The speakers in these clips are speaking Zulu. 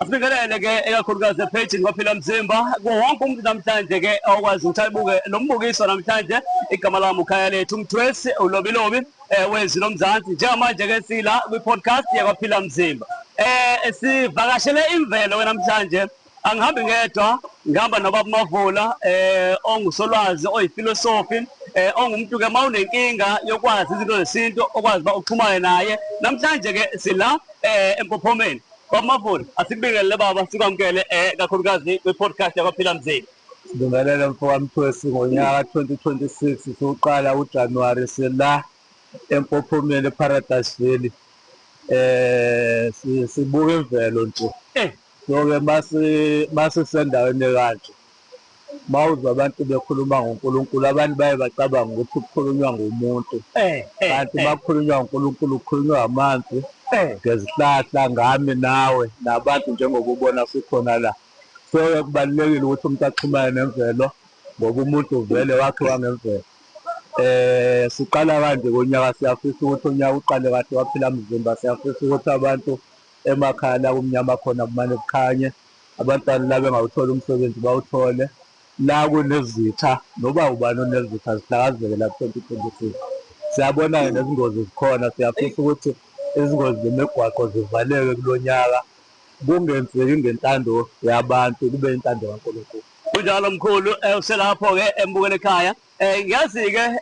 Asibingelele ke ekakhulukazi ephejini kwaphila mzimba kuwo wonke umuntu namhlanje ke okwazi ukuthi ayibuke lo mbukiso namhlanje. Igama lami ukhaya lethu Mthwesi uLobilobi wezwi lomzansi. Njengamanje ke sila kwi-podcast yakwaphila mzimba, sivakashele imvelo ke namhlanje. Angihambi ngedwa, ngihamba nobaba Mavula, ongusolwazi oyifilosofi, ongumuntu ke mawunenkinga yokwazi izinto zesintu okwazi uba uxhumane naye. Namhlanje ke sila empophomeni. Baba Mavula, asikubingelele baba, sikwamukele kakhulukazi kwi-podcast yakwaphila mzimba. Sibingelele mfowami Mthwesi ngonyaka 2026 siwuqala uJanuary, sila empophomeni eParadise Valley. Sibuka imvelo nje. So-ke masisendaweni ekanje, mawuzwa abantu bekhuluma ngoNkulunkulu, abantu baye bacabanga ukuthi kukhulunywa ngomuntu. Kanti makukhulunywa ngoNkulunkulu kukhulunywa amanzi, ngezihlahla, ngami nawe nabantu njengoba ubona sikhona la. So-ke kubalulekile ukuthi umuntu axhumane nemvelo ngoba umuntu vele wakhiwa ngemvelo. Siqala kanje konyaka, siyafisa ukuthi unyaka uqale kahle waphila mzimba, siyafisa ukuthi abantu emakhaya la kumnyama khona kumane kukhanye, abantwana la bengawuthola umsebenzi bawuthole, la kunezitha noba ubani onezitha zihlakazeke la 2026. Siyabona-ke nezingozi zikhona, siyafisa ukuthi izingozi zemigwaqo zivaleke kulo nyaka, kungenzeki ngentando yabantu, kube intando kaNkulunkulu. Kunjalo mkhulu, uselapho-ke embukela ekhaya. Ngiyazi-ke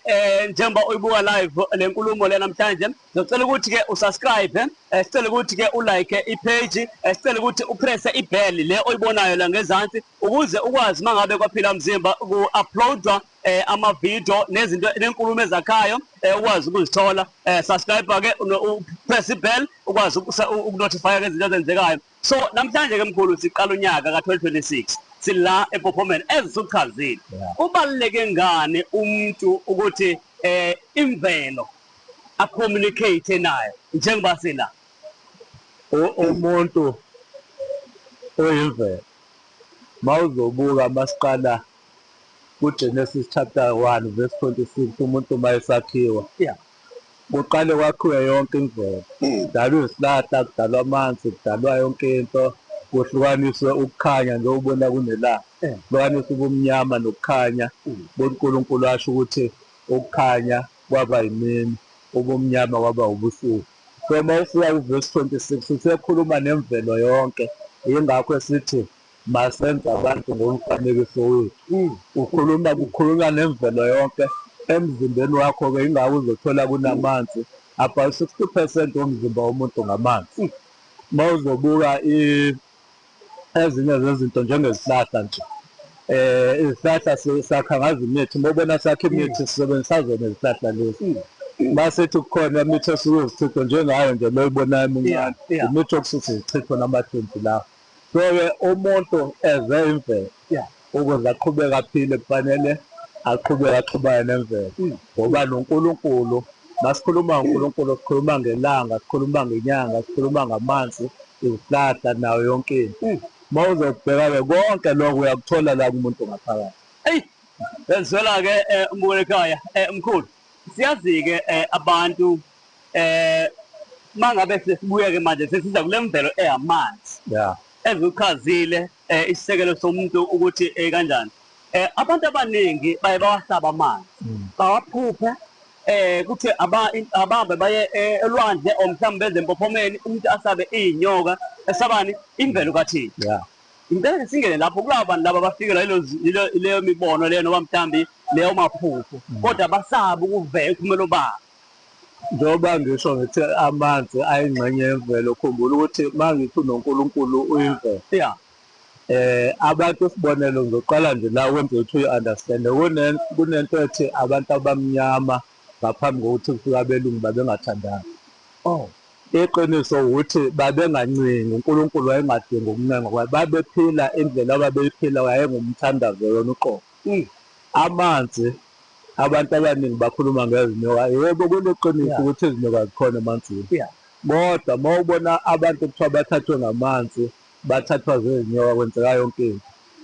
njengoba uyibuka live le nkulumo le namhlanje, ngizocela ukuthi-ke usubscribe, sicela ukuthi-ke ulike ipage, sicela ukuthi upresse ibell le oyibonayo la ngezansi ukuze ukwazi mangabe kwaphila mzimba ku-uploadwa ama-video nezinto nenkulumo ezakhayo, ukwazi ukuzithola. Subscribe-ke, upress ibell ukwazi ukunotify ngezinto ezenzekayo. So namhlanje ke mkhulu siqala unyaka ka-2026 sila empophomeni ezisuchazile. Kubaluleke ngani umuntu ukuthi imvelo acommunicate nayo njengoba sila? Umuntu oyimvelo, mawuzobuka masiqala kuGenesis chapter 1 verse 26, umuntu uma esakhiwa kuqale kwakhiwe yonke imvelo, kudalwa izihlahla, kudalwa amanzi, kudalwa yonke into, kuhlukaniswe ukukhanya njengoba ubona kunelanga, kuhlukaniswe ubumnyama nokukhanya. BoNkulunkulu asho ukuthi ukukhanya kwaba yimini, ubumnyama kwaba ubusuku. So uma ufika kuvesi 26 usekhuluma nemvelo yonke, yingakho esithi masenze abantu ngomfanekiso wethu. Ukhuluma kukhulunywa nemvelo yonke emzimbeni wakho-ke, yingakho uzothola kunamanzi about 60% womzimba womuntu ngamanzi. Uma uzobuka ezinye zezinto njengezihlahla nje, izihlahla sakha ngazo imithi, uma ubona sakha imithi sisebenzisa zona izihlahla lezi. Masithi kukhona imithi esuke izichitho njengayo nje lo oyibonayo emincane, imithi okususa izichitho namathunzi lawa. So-ke umuntu eze imvelo ukuze aqhubeke aphile kufanele aqhubeke axhumane nemvelo, ngoba noNkulunkulu, masikhuluma ngoNkulunkulu sikhuluma ngelanga, sikhuluma ngenyanga, sikhuluma ngamanzi, izihlahla nayo yonke into. Uma uzokubheka-ke konke lokho uyakuthola la kumuntu ngaphakathi. Eyi, bezwela-ke mbukeli ekhaya, mkhulu, siyazi-ke abantu mangabe sesibuya-ke manje sesiza kule mvelo eyamanzi ezichazile isisekelo somuntu ukuthi kanjani. Abantu abaningi baye bawasaba amanzi, bawaphuphe, kuthi abahambe baye elwandle or mhlawumbe beze empophomeni, umuntu asabe iy'nyoka, esabani imvelo kaThixo. Impela singene lapho kulabo bantu laba bafikelwa ileyo mibono leyo noma mhlawumbe leyo maphupho, kodwa basaba ukuvela ukuphumela obala. Njengoba ngisho ngithi amanzi ayingxenye yemvelo, khumbula ukuthi uma ngithi unoNkulunkulu uyimvelo. Abantu isibonelo ngizoqala nje la ukwenza ukuthi uyi-understand. Kunento ethi abantu abamnyama ngaphambi kokuthi kufike abelungu babengathandani. Iqiniso ukuthi babengancengi, uNkulunkulu wayengadingi ukuncengwa kwayo. Babephila indlela ababeyiphila yayingumthandazo yona uqobo. Amanzi, abantu abaningi bakhuluma ngezinyoka. Yebo, kuliqiniso ukuthi izinyoka zikhona emanzini. Kodwa uma ubona abantu kuthiwa bathathwe ngamanzi, bathathwa zizinyoka, kwenzeka yonke into.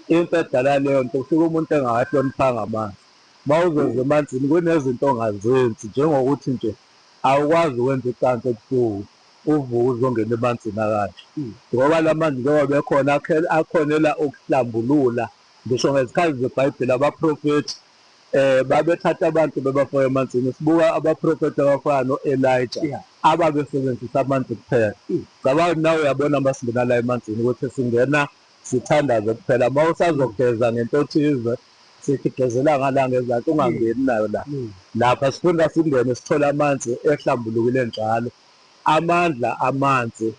Into edala leyo nto kufika umuntu engakahloniphanga amanzi. Uma uzoza emanzini kunezinto ongazenzi njengokuthi nje awukwazi ukwenza ucansi ebusuku. Uvuke uzongena emanzini akanje. Ngoba la manzi njengoba bekhona akhonela ukuhlambulula ngisho ngezikhathi zeBhayibheli abaprofethi babethatha abantu bebafaka emanzini. Sibuka abaprofethi abafana no-Elijah ababesebenzisa amanzi kuphela. Cabanga nawe uyabona uma singena la emanzini ukuthi singena sithandaze kuphela. Uma usazogeza ngento ethize sithi gezela ngala ngezansi ungangeni nayo la. Lapha sifunda singene sithole amanzi ehlambulukile njalo. Amandla amanzi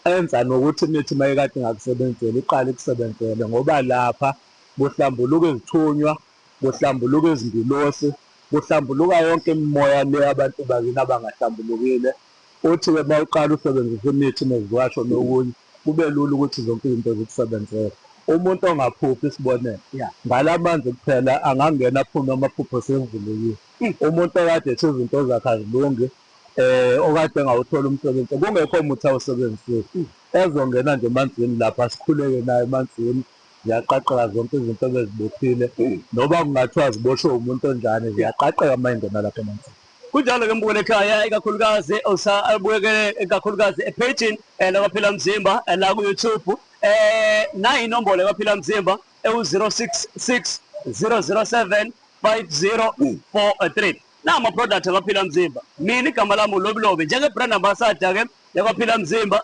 enza nokuthi imithi uma ikade ingakusebenzeli iqale ikusebenzele ngoba lapha kuhlambuluka izithunywa, kuhlambuluka izingilosi, kuhlambuluka yonke imimoya le abantu bakini abangahlambulukile. Uthi-ke uma uqala usebenzisa imithi neziwasho nokunye kube lula ukuthi zonke izinto zikusebenzele. Umuntu ongaphuphi isibonelo ngala manzi kuphela angangena aphume amaphupho sevulekile. Umuntu okade ethi izinto zakhe azilungi okade engawuthola umsebenzi kungekho muthi awusebenzisile ezongena nje emanzini lapha sikhuleke naye emanzini ziyaqaqeka zonke izinto ebezibophile noba kungathiwa ziboshwe umuntu onjani ziyaqaqeka uma ingena lapha emanzini. Kunjalo-ke mbukeli ekhaya ikakhulukazi usabukele ikakhulukazi ephejini lakwaPhila Mzimba la ku-YouTube nayi inombolo yakwaPhila Mzimba ewu-066 007 5043. Nama product akwaPhila Mzimba. Mina igama lami uLobilobi njenge-brand ambassador-ke yakwaPhila Mzimba.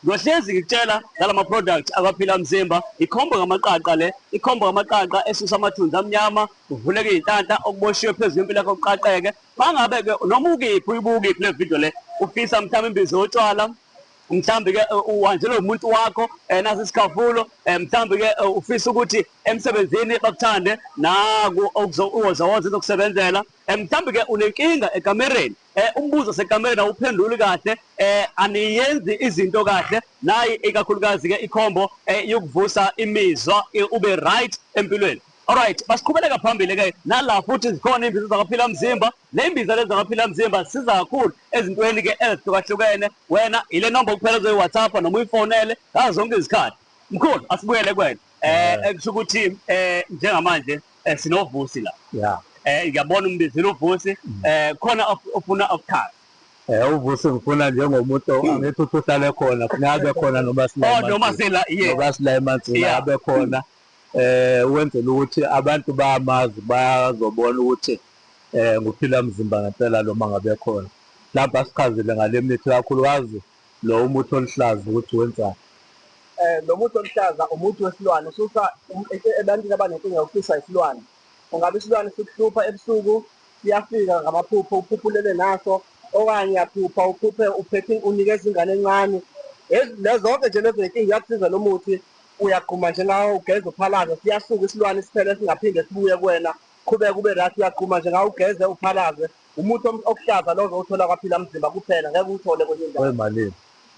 Ngiyohlezi ngikutshela ngalama product akwaPhila Mzimba. Ikhombo ngamaqaqa le, ikhombo ngamaqaqa esusa amathunzi amnyama, kuvuleke iy'nhlanhla okuboshiwe phezu kwempilo yakho kuqaqeke. Mangabe-ke noma ukiphi uyibuka iphi le video le, ufisa mhlawumbe imbizo yotshwala, mhlawumbe ke uhanjelwe umuntu wakho nasi isikhafulo, mhlawumbe ke ufisa ukuthi emsebenzini bakuthande, naku okuzowoza ezokusebenzela. Mhlawumbe ke unenkinga ekamereni, umbuzo sekamereni awuphenduli kahle, aniyenzi izinto kahle, nayi ikakhulukazi ke ikhombo yokuvusa imizwa ube right empilweni. Alright, basiqhubeleka phambili ke nala futhi zikhona imbiza zakaPhila Mzimba. Le imbiza lezi zakaPhila Mzimba zisiza kakhulu ezintweni ke ezihlukahlukene. Wena ile number kuphela ozoyi-WhatsApp noma uyifonele ngazo zonke izikhathi. Mkhulu, asibuyele kuwena. Kusho ukuthi njengamanje sinoVusi la. Ngiyabona umbizile uVusi, khona ofuna ukuchaza. UVusi ngifuna njengomuntu angithi uthi uhlale khona, kufuneka abe khona noma sila Oh, noma sila, yeah. Noma sila emanzini abe khona. Wenzela ukuthi abantu bayamazi bayazobona ukuthi nguPhila Mzimba ngempela lo mangabe khona. Mhlawumbe asichazele ngale mithi kakhulukazi lo umuthi oluhlaza ukuthi wenzani. Lo muthi oluhlaza umuthi wesilwane ususa ebantwini abanenkinga yokuhlushwa isilwane. Ungabe isilwane sikuhlupha ebusuku siyafika ngamaphupho uphuphulele naso okanye uyaphupha uphuphe uphethe unikeza ingane encane. Zonke nje lezo zinkinga uyakusiza lo muthi uyagquma nje ngawo ugeze uphalaze siyasuka isilwane siphele singaphinde sibuye kuwena qhubeka ube right uyagquma nje ngawo ugeze uphalaze. Umuthi okuhlaza lo ozowuthola kwaPhila Mzimba kuphela ngeke uwuthole kwenye indawo. Wemalini?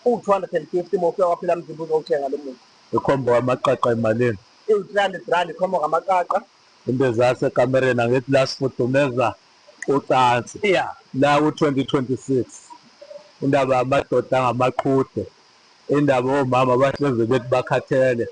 Uwu-250 uma ufika kwaPhila Mzimba uzowuthenga lo muthi. Ikhombo kamaqaqa emalini? Iwu-300 rand ikhombo kamaqaqa. Into zasekamereni angithi la sifudumeza ucansi. La ku-2026 indaba yamadoda angamaqhude, indaba omama bahlezi bethi bakhathele,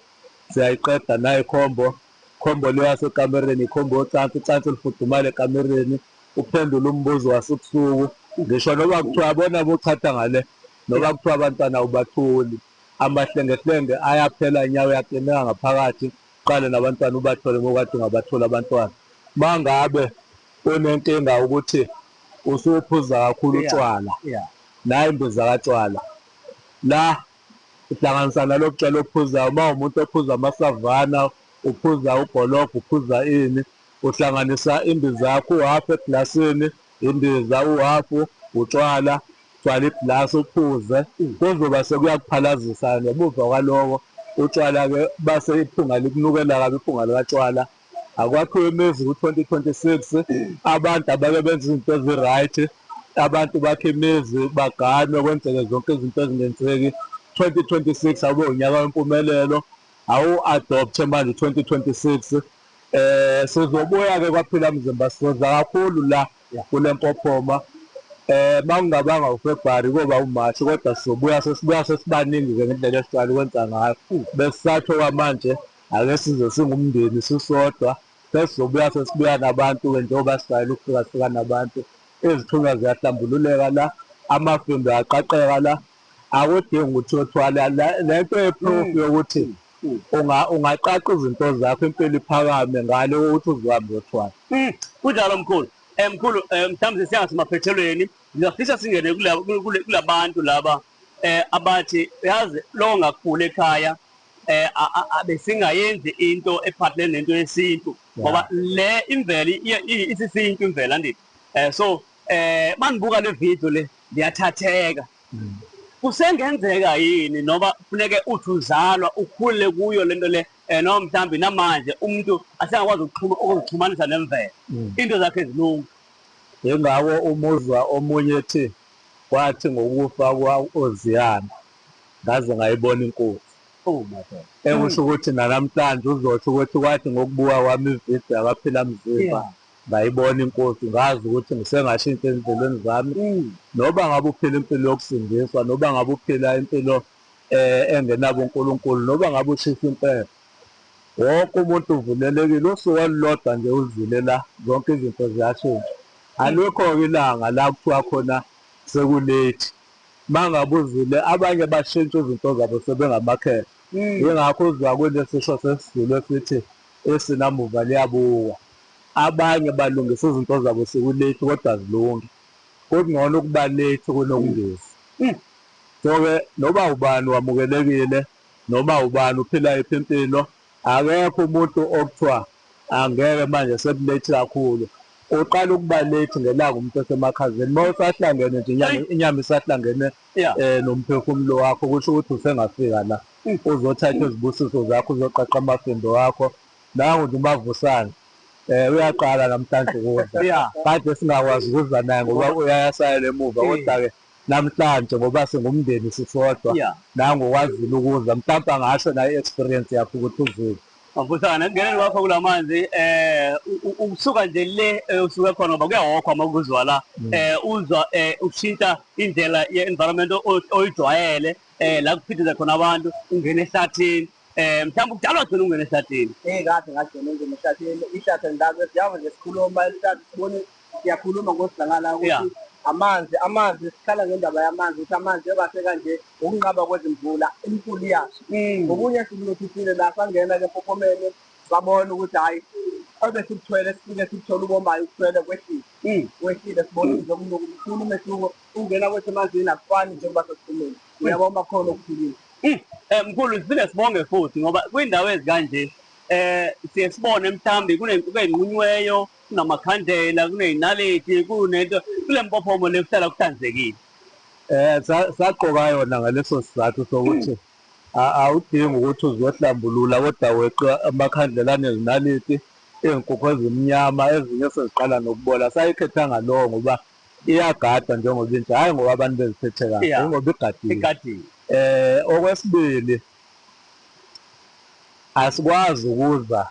siyayiqeda nayi ikhombo. Khombo le yasekamereni ikhombo yocansi, ucansi olufudumala ekamereni, uphendula umbuzo wasebusuku. Ngisho noma kuthiwa yabona bochatha ngale, noma kuthiwa abantwana ubatholi, amahlengehlenge ayaphela nya uyakineka ngaphakathi, uqale nabantwana ubathole ngokade ungabatholi abantwana. Mangabe unenkinga ukuthi usuphuza kakhulu utshwala, nayi imbiza katshwala la uhlanganisa nalobu tshwala ophuzayo. Uma umuntu ophuza amasavana, uphuza ugologo, uphuza ini, uhlanganisa imbiza yakho uhafu eglasini, imbiza uhafu utshwala, gcwala iglasi uphuze, kuzoba sekuyakuphalazisa. Ngemuva kwaloko utshwala-ke base iphunga likunukela kabi iphunga likatshwala. Akwakhiwe imizi ku-2026, abantu abake benze izinto ezi-right, abantu bakhe imizi baganwe kwenzeke zonke izinto ezingenzeki. 2026 awube unyaka wempumelelo, awu-adopthe manje 2026. Sizobuya-ke kwaPhila Mzimba, sizoza kakhulu la kule mpophoma. Makungabanga uFebruary koba uMarch, kodwa sizobuya sesibuya sesibaningi-ke ngendlela esijwayele ukwenza ngayo. Besisathi okwamanje ake size singumndeni sisodwa, sesizobuya sesibuya nabantu-ke njengoba sijwayele ukufika sifika nabantu. Izithunywa ziyahlambululeka la, amafindo ayaqaqeka la, Akudingi ukuthi uyothwala le nto ye-proof yokuthi ungaqaqa izinto zakho impilo iphakame ngale kokuthi uzohambe uyothwala. Kunjalo mkhulu. Mkhulu, mhlawumbe siyangasemaphethelweni, ngiyafisa singene kulabantu laba abathi yazi lo ngakhula ekhaya besingayenzi into ephathelene nento yesintu ngoba le imvelo isisintu imvelo andithi. So manibuka le video le ndiyathatheka. Kusengenzeka yini noma kufuneke uthi uzalwa ukhule kuyo lento le, noma mhlawumbe namanje umuntu asengakwazi ukuzixhumanisa nemvelo, into zakhe zilunga? Yingakho umuzwa omunye ethi kwathi ngokufa kwa-Oziyana ngaze ngayibona inkosi. Oh my God. Ekusho ukuthi nanamhlanje uzosho ukuthi kwathi ngokubuka kwami ividiyo yakaPhila Mzimba ngayibona inkosi, ngazi ukuthi ngisengashintsha ezindleleni zami. Noba ngabe uphila impilo yokusindiswa, noba ngabe uphila impilo engenabo uNkulunkulu, noba ngabe ushisa impela, wonke umuntu uvulelekile. Usuku olulodwa nje uzile la, zonke izinto ziyashintsha. Alikho-ke ilanga la kuthiwa khona seku-late. Uma ngabe uzile, abanye bashintsha izinto zabo sebengamakhehla. Yingakho uzwa kunesisho sesiZulu esithi esinamuva liyabukwa. Abanye balungisa izinto zabo seku-late kodwa azilungi. Kungcono ukuba late kunokungezi. So-ke noma ubani wamukelekile, noma ubani uphila yiphi impilo, akekho umuntu okuthiwa angeke manje seku-late kakhulu. Uqala ukuba late ngelanga umuntu esemakhazeni. Uma usahlangene nje inyama isahlangene nomphefumulo wakho, kusho ukuthi usengafika la. Uzothatha izibusiso zakho, uzoqaqa amafindo wakho. Nangu nje uMavusana uyaqala namhlanje ukuza. Kade singakwazi ukuza naye ngoba uyayasayela emuva, kodwa-ke namhlanje ngoba singumndeni sisodwa, nangu ukwazile ukuza. Mhlawumbe angasho naye i-experience yakhe ukuthi uzile. Mavusana, ekungeneni kwakho kula manzi, usuka nje le usuke khona ngoba kuyahokhwa uma kuzwa la, uzwa ushintsha indlela ye-environment oyijwayele, la kuphithizela khona abantu, ungena ehlathini. Mhlawumbe kudala wagcina ungena ehlathini. Kade ngagcina ungena ehlathini. Ihlathi ngidalwe siyava nje sikhuluma ihlathi, sibone siyakhuluma ngosidlangala ukuthi amanzi sikhala ngendaba yamanzi, ukuthi amanzi ebase kanje ukunqaba kwezimvula, imfula iyasha. Okunye sikunothisile la, sangena ke empophomeni, sabona ukuthi hhayi ebesikuthwele sifike sikuthole ubombayo ukuthwele kwehlile. Kwehlile, sibona nje kunokukhulu umehluko. Ungena kwethu emanzini akufani njengoba sesiphumile. Uyabona khona okuphilile. Mkhulu, siphinde sibonge futhi ngoba kwindawo ezikanje siye sibone mhlawumbe kunenqunyiweyo, kunamakhandlela, kuney'naliti, kunento kule mpophomo le kuhlala kuhlanzekile. Sagqoka yona ngaleso sizathu sokuthi awudingi ukuthi uzohlambulula, kodwa weqa amakhandlela anezinaliti, iy'nkukhu ezimnyama ezinye seziqala nokubola. Sayikhetha ngalowo ngoba iyagadwa njengoba intsha, hhayi ngoba abantu beziphethe kahle, ngoba igadiwe. Igadiwe. Okwesibili, asikwazi ukuza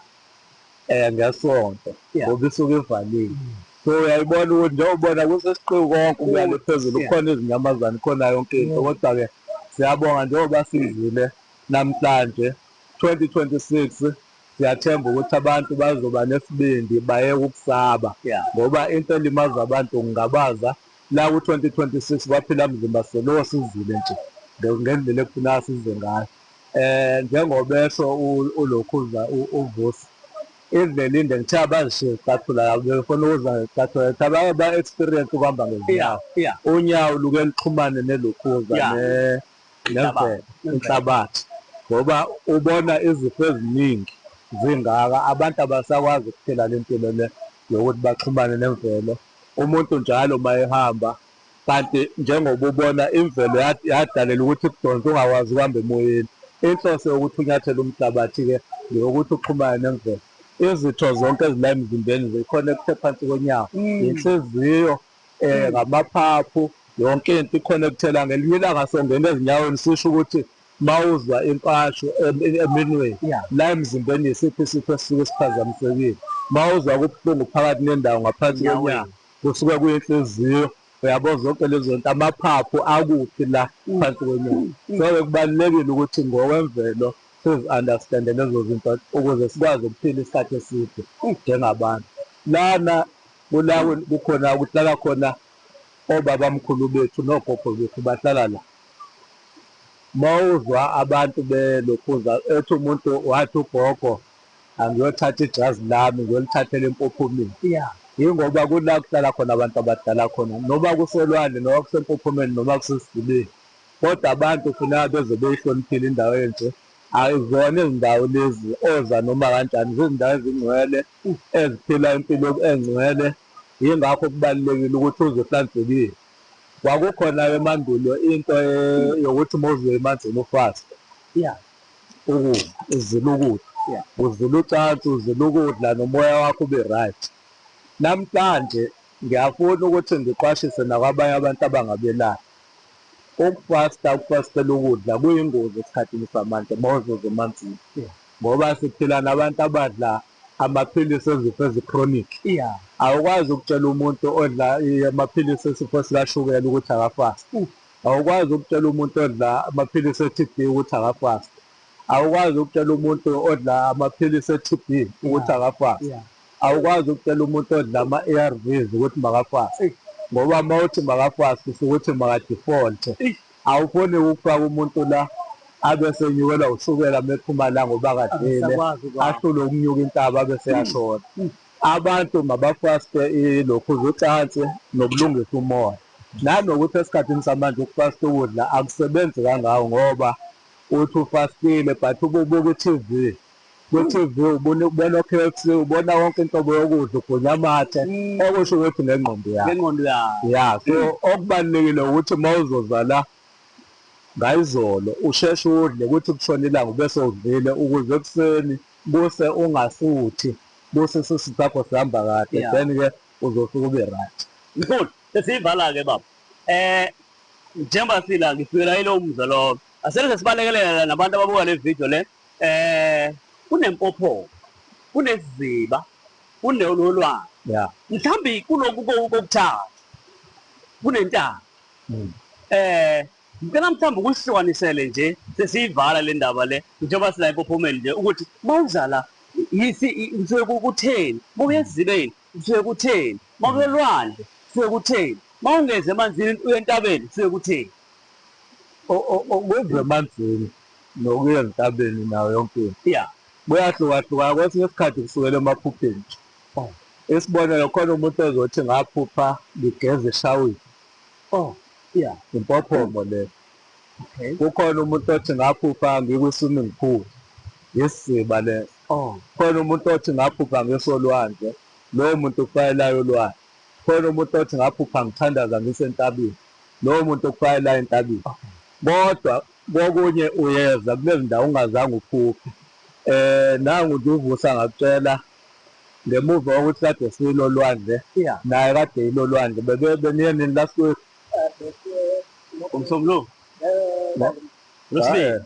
ngesonto ngoba isuke ivaliwe. So uyayibona ukuthi njengoba ubona kusesiqiwu konke ukuya le phezulu, kukhona izinyamazane, kukhona yonke into. Kodwa-ke siyabonga njengoba sizile namhlanje 2026, siyathemba ukuthi abantu bazoba nesibindi bayeke ukusaba, ngoba into elimaza abantu ukungabaza. La ku-2026 kwaphila mzimba selokhu sizile nje ngendlela ekufuneka size ngayo. Njengoba esho ulokhuza uVusi, indlela inde, ngithe abazishiye izicathulo labo, befuna ukuza ngezicathulo, ngithi abake ba-experience ukuhamba ngezinyawo. Unyawo luke luxhumane nelokhuza nemvelo, inhlabathi, ngoba ubona izifo eziningi zingaka, abantu abasakwazi ukuphila le mpilo le yokuthi baxhumane nemvelo. Umuntu njalo uma ehamba, kanti njengoba ubona imvelo yadalela ukuthi ikudonse ungakwazi ukuhamba emoyeni. Inhloso yokuthi unyathele umhlabathi-ke ngeyokuthi uxhumane nemvelo. Izitho zonke ezila emzimbeni zi-connect-e phansi konyawo, inhliziyo, ngamaphaphu, yonke into i-connect-ela. Ngelinye ilanga songena ezinyaweni sisho ukuthi mawuzwa impasho eminweni la emzimbeni yisiphi isifo esisuke siphazamisekile. Mawuzwa kubuhlungu phakathi nendawo ngaphansi konyawo, kusuke kuyinhliziyo. Uyabo zonke lezo zinto, amaphaphu akuphi la phansi konyawo. So-ke kubalulekile ukuthi ngokwemvelo sizi-understand-e lezo zinto ukuze sikwazi ukuphila isikhathi eside njengabantu. Lana kula kukhona kuhlala khona obabamkhulu bethu nogogo bethu bahlala la. Mawuzwa abantu belokhuza ethi umuntu wathi ugogo angiyothatha ijazi lami ngiyolithathela empophomeni. Yingoba kula kuhlala khona abantu abadala khona noma kusolwandle noma kusempophomeni noma kusesizibeni. Kodwa abantu kufuneka beze beyihloniphile indawo enje. Ayizona izindawo lezi oza noma kanjani, zizindawo ezingcwele eziphila impilo engcwele. Yingakho kubalulekile ukuthi uze uhlanzekile. Kwakukhona-ke emandulo into yokuthi uma uzoya emanzini ufaste. Ukudla, uzile ukudla. Uzile ucansi, uzile ukudla nomoya wakho ube right. Namhlanje ngiyafuna ukuthi ngiqwashise nakwabanye abantu abangabelaphi. Ukufasta, ukufastela ukudla kuyingozi esikhathini samanje uma uzoza emanzini. Ngoba siphila nabantu abadla amaphilisi ezifo ezi-chronic. Awukwazi ukutshela umuntu odla amaphilisi esifo sikashukela ukuthi akafaste. Awukwazi ukutshela umuntu odla amaphilisi e-T_B ukuthi akafaste. Awukwazi ukutshela umuntu odla amaphilisi e-T_B ukuthi akafaste. Awukwazi ukutshela umuntu odla ama-A_R_Vs ukuthi makafaste. Ngoba uma uthi makafaste usuke uthi maka-default-e. Awufuni ukufaka umuntu la abe senyukelwa ushukela uma ephuma la ngoba akadlile, ahlulwe ukunyuka intaba abe seyashona. Abantu mabafaste ilokhuza ucansi nokulungisa umoya. Nanokuthi esikhathini samanje ukufasta ukudla akusebenzi kangako ngoba uthi ufastile but ube ubuka i-T_V. Kwi-T_V ubona ubona o-K_F_C ubona yonke inhlobo yokudla ugwinya amathe okusho ukuthi ngengqondo yakho. Ngengqondo yakho. Ya so okubalulekile ukuthi uma uzoza la ngayizolo usheshe udle kuthi kushona ilanga ube sewudlile ukuze ekuseni kuse ungasuthi kuse isisu sakho sihamba kahle then-ke uzofika ube right. Mkhulu sesiyivala-ke baba. Njengoba sila ngifikela yilowo muzwa lowo. Asele sesibalekelela nabantu ababuka le video le. Kunempophoma, kunesiziba, kunolwandle. Mhlawumbe kulokhu kokuthathu kunentaba. Ngicela mhlawumbe ukusihlukanisele nje sesiyivala le ndaba le njengoba sila empophomeni nje ukuthi mawuza la kusuke kutheni, mawuya esizibeni kusuke kutheni, mawuya olwandle kusuke kutheni, mawungeza emanzini uye entabeni kusuke kutheni. Ukuza emanzini nokuya ezintabeni nayo yonke into. Kuyahlukahluka kwesinye isikhathi kusukela emaphupheni. Isibonelo khona umuntu ozothi ngaphupha ngigeza eshaweni. Impophomo leyo. Kukhona umuntu othi ngaphupha ngikwi-swimming pool. Isiziba leso. Khona umuntu othi ngaphupha ngisolwandle. Lowo muntu kufanele aye olwandle. Khona umuntu othi ngaphupha ngithandaza ngisentabeni. Lowo muntu kufanele aye entabeni. Kodwa kokunye uyeza kulezi ndawo ungazange uphuphe. Nangu nje uVusi angakutshela ngemuva kokuthi kade siyilo lwandle naye kade yilo lwandle bebe beniye nini last week? Umsombuluko. Lwesibili.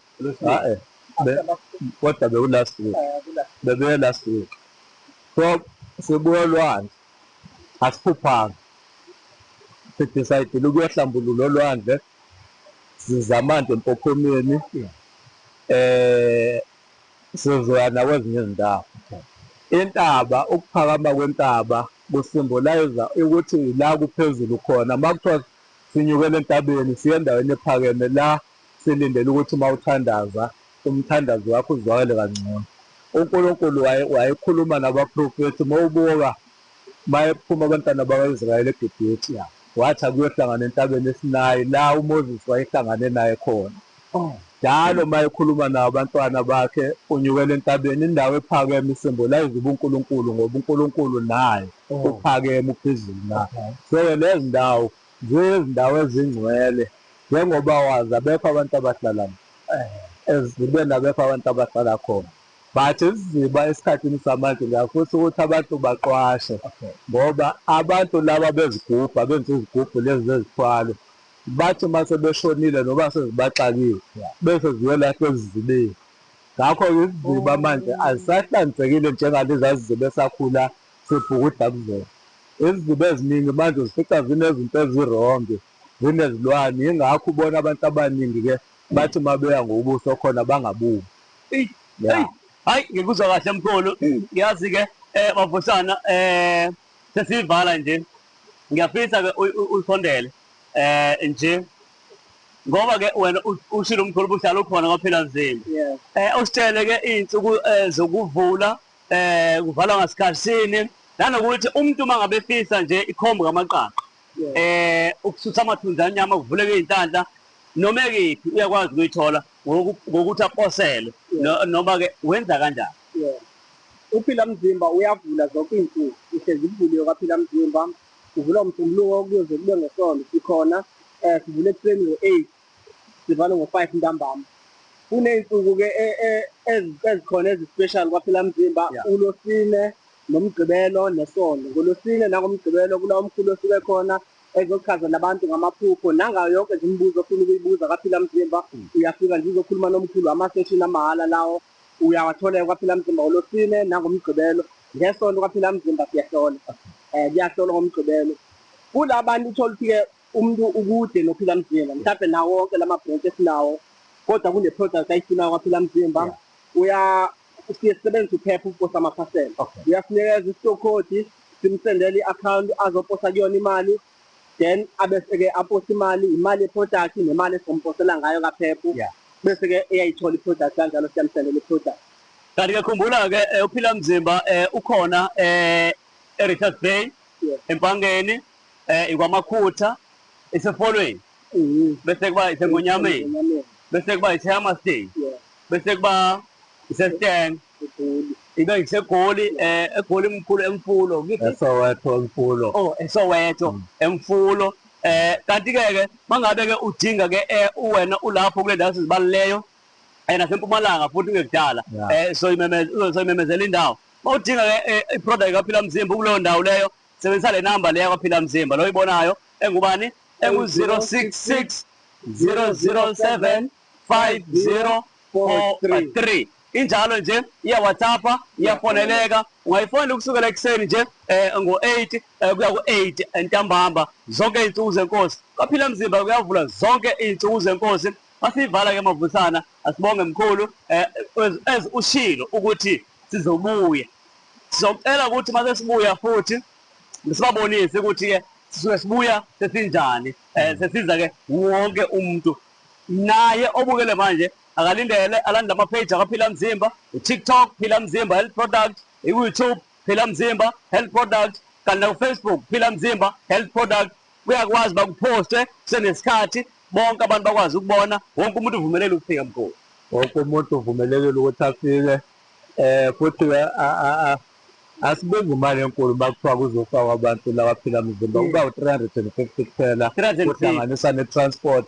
Kodwa beku last week. Bebeye last week. So sibuye olwandle asiphuphanga. Sidecide ukuyohlambulula olwandle sizama nje empophomeni sizoya nakwezinye izindawo. Intaba, ukuphakama kwentaba kusymbolize ukuthi la kuphezulu khona. Uma kuthiwa sinyukela entabeni siye endaweni ephakeme la silindele ukuthi uma uthandaza umthandazo wakho uzwakale kangcono. UNkulunkulu wayekhuluma nabaprofethi uma ubuka mayephuma abantwana bakwa-Israyeli eGibhithe wathi akuyohlangana entabeni eSinayi la uMoses wayehlangane naye khona. Njalo uma ekhuluma nabo abantwana bakhe unyukela entabeni, indawo ephakeme isymbolize ubuNkulunkulu ngoba uNkulunkulu naye uphakeme uphezulu naye. So-ke lezi ndawo ziyizindawo ezingcwele njengoba wazi abekho abantu abahlala ezibeni abekho abantu abahlala khona. But isiziba esikhathini samanje ngiyafisa ukuthi abantu baqwashe ngoba abantu laba bezigubhu abenza izigubhu lezi zezithwalo bathi uma sebeshonile noma sezibaxakile bese ziyolahlwa ezizibeni. Ngakho-ke isiziba manje azisahlanzekile njengalezi ziziba esakhula sibhukuda kuzona. Iziziba eziningi manje uzifica zinezinto ezi-wrong, zinezilwane, yingakho ubona abantu abaningi-ke bathi uma beya ngobuso khona bangabuki. Hayi ngikuzwa kahle mkhulu. Ngiyazi-ke bavusana sesiyivala nje. Ngiyafisa-ke usondele nje Ngoba ke wena ushilo umkhulu ubuhlala ukhona kwaphila mzimba. Usitshele ke izinsuku zokuvula kuvalwa ngasikhathini nanokuthi umuntu uma ngabe efisa nje ikhombo kamaqaqa ukususa amathunzi anyama kuvuleke izinhlanhla noma ekephi uyakwazi ukuyithola ngokuthi aposele noma ke wenza kanjani? Uphila mzimba uyavula zonke iy'nsuku, ihlezi kuvuliwe kwaphila mzimba, kuvulwa uMsombuluko kuyoze kube ngeSonto. Sikhona sivule ekuseni ngo-8 sivale ngo-5 ntambama. Kuney'nsuku-ke ezikhona ezi-special kwaphila mzimba, uLwesine noMgqibelo neSonto. NgoLwesine nangoMgqibelo kula umkhulu osuke khona ezochazela abantu ngamaphupho nangayo yonke nje imibuzo ofuna ukuyibuza kwaphila mzimba, uyafika nje uzokhuluma nomkhulu, ama-session amahhala lawo uyawathola kwaphila mzimba ngoLwesine nangoMgqibelo. NgeSonto kwaphila mzimba siyahlola, kuyahlolwa ngoMgqibelo. Kula bantu uthola ukuthi-ke umuntu ukude nophila mzimba, mhlawumbe nawo wonke lama branch esinawo, kodwa kune-product ayifunayo kwaphila mzimba, uya siye sisebenzise uPEP ukuposa amaphasela. Uyasinikeza i-store code, simsendele i-account azoposa kuyona imali, then abese-ke aposa imali, imali ye-product nemali esizomposela ngayo kaPEP, bese-ke eyayithola i-product kanjalo, siyamsendela i-product. Kanti-ke khumbula-ke uphila mzimba ukhona e-Richards Bay, eMpangeni, ikwaMakhutha, iseFolweni, bese kuba iseNgonyameni, bese kuba iseHammarsdale, bese kuba iseStang, ibe iseGoli, eGoli mkhulu eMfulo, ngithi eSoweto eMfulo. Oh, eSoweto eMfulo. Kanti-ke ke mangabe ke udinga ke wena ulapho kule ndawo sizibalileyo, nasempumalanga futhi kungekudala, soyimemezela indawo. Mawudinga ke i-product kaPhila Mzimba kuleyo ndawo leyo, sebenzisa le namba leya kwaPhila Mzimba lo oyibonayo engubani, engu-066 007 5043. Injalo nje, iya WhatsApp, iyafoneleka, ungayifonela ukusukela ekuseni nje ngo-8 kuya ku-8 ntambama zonke iy'nsuku zenkosi. Kwaphila Mzimba kuyavula zonke iy'nsuku zenkosi. Masiyivala ke Mavusana, asibonge mkhulu, as ushilo ukuthi sizobuya, sizocela ukuthi mase sibuya futhi sibabonise ukuthi ke sisuke sibuya sesinjani, sesiza ke wonke umuntu naye obukele manje akalindele alandele ama-page akaphila mzimba, i-TikTok Phila Mzimba Health Product, i-YouTube Phila Mzimba Health Product, kanti naku-Facebook Phila Mzimba Health Product. Kuyakwazi bakuphoste kusenesikhathi, bonke abantu bakwazi ukubona, wonke umuntu uvumelele ukufika mkhulu. Wonke umuntu uvumelekile ukuthi afike, futhi asibizi imali enkulu makuthiwa kuzofakwa abantu la kwaphila mzimba, kuba u-350 kuphela, kuhlanganisa ne-transport,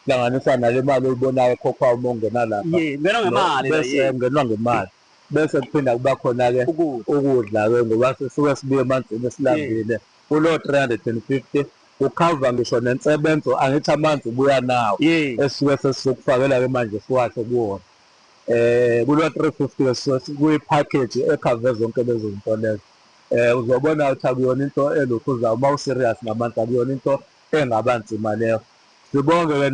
kuhlanganisa nale mali oyibonayo ekhokhwayo uma ungena lapha. Ngenwa ngemali. Bese ngenwa ngemali, bese kuphinda kuba khona-ke ukudla-ke, ngoba sisuke sibuye emanzini silambile. Kulo 350 kukhava ngisho nensebenzo, angithi amanzi ubuya nawo, esisuke sesizokufakela-ke manje siwashe kuwona. Kulo 350 ke kuyi-package ekhave zonke lezo zinto lezo. Uzobona ukuthi akuyona into elokhuzayo uma u-serious ngamanzi, akuyona into engaba nzima leyo. Sibonge-ke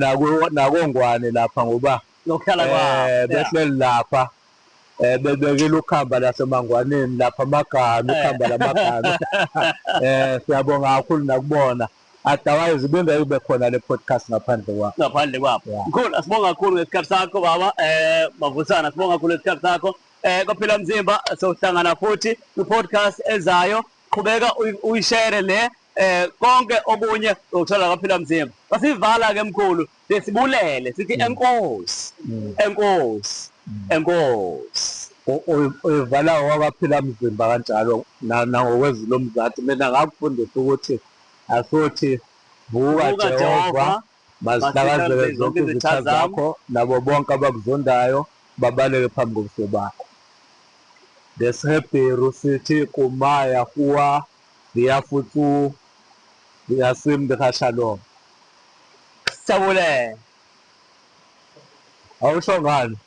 nakoNgwane lapha ngoba nokuhlala kwabo behleli lapha, bebekile ukhamba laseMangwaneni lapha amaganu, ukhamba lamaganu. Siyabonga kakhulu nakubona. Otherwise ibingeke ibe khona le podcast ngaphandle kwabo. Ngaphandle kwabo. Mkhulu, asibonga kakhulu ngesikhathi sakho baba, Mavusana, asibonga kakhulu ngesikhathi sakho. Kwaphila Mzimba sohlangana futhi kwi-podcast ezayo. Qhubeka uyishare le, konke okunye uthola kwaphila Mzimba. Basivala ke mkhulu, sesibulele sithi enkosi, enkosi, enkosi. Uyivala wakwaphila mzimba kanjalo nangokwezwi lomzansi. Mina ngakufundisa ukuthi asothi vuka Jehova, mazihlakazeke zonke izitha zakho, nabo bonke abakuzondayo babaleke phambi kobuso bakho. NgesiHebheru sithi kuma Yahuwa viyafutsu viyasim shalom. Sijabule. Awusho ngani?